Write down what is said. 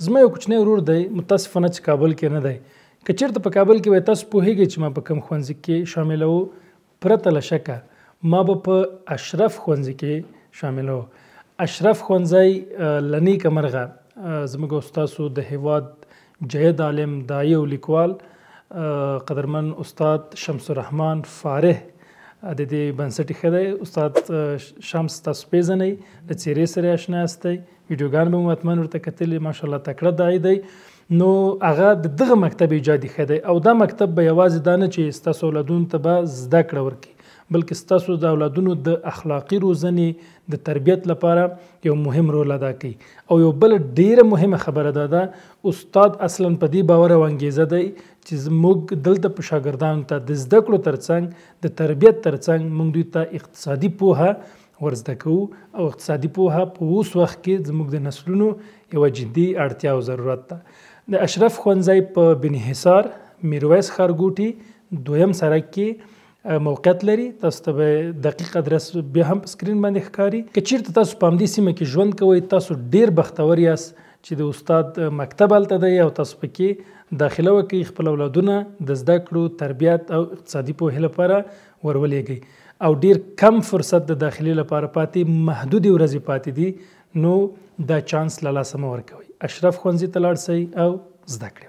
زما یو کوچنی ورور دی، متاسفانه چې کابل کې نه دی. که چېرته په کابل کې وای، تاسو پوهېږئ چې ما په کوم ښوونځي کې شاملوو؟ پرته له شکه ما به په اشرف ښوونځي کې شاملوو. اشرف ښوونځی له نیکه مرغه زموږ او ستاسو د هیواد جید عالم، داعي او لیکوال قدرمن استاد شمس الرحمن فارح د دې بنسټ ایښی دی. استاد شمس تاسو پېژنئ، له څېرې سره اشنا یاستئ، ویډیوګان به مو حتما ورته کتلي، ماشاءالله تکړه داعي دی. نو هغه د دغه مکتب ایجاد ایښی دی، او دا مکتب به یوازې دا نه چې ستاسو اولادونو ته به زده کړه ورکړي، بلکې ستاسو د اولادونو د اخلاقي روزنې د تربیت لپاره یو مهم رول ادا کوي. او یو بله ډیره مهمه خبره دا ده، استاد اصلا په دې باور او انګیزه دی چې زموږ دلته په شاګردانو ته د زده کړو ترڅنګ، د تربیت ترڅنګ، موږ دوی ته اقتصادي پوهه ورزده کوو، او اقتصادي پوهه په اوس وخت کې زموږ د نسلونو یوه جدي اړتیا او ضرورت ده. د اشرف ښوونځی په بني حصار میرویس ښارګوټي دویم سړک کې موقعیت لري. تاسو ته به دقیق ادرس بیا هم په سکرین باندې ښکاري. که چیرته تاسو په همدې سیمه کې ژوند کوئ، تاسو ډیر بختور یاست چې د استاد مکتب هلته دی او تاسو پکې داخله وکړئ، خپل اولادونه د زده کړو، تربیت او اقتصادي پوهې لپاره ورولېږئ. او ډیر کم فرصت د داخلې لپاره پاتې، محدودې ورځې پاتې دي، نو دا چانس له لاسه مه ورکوئ. اشرف ښوونځي ته لاړ سئ او زده کړې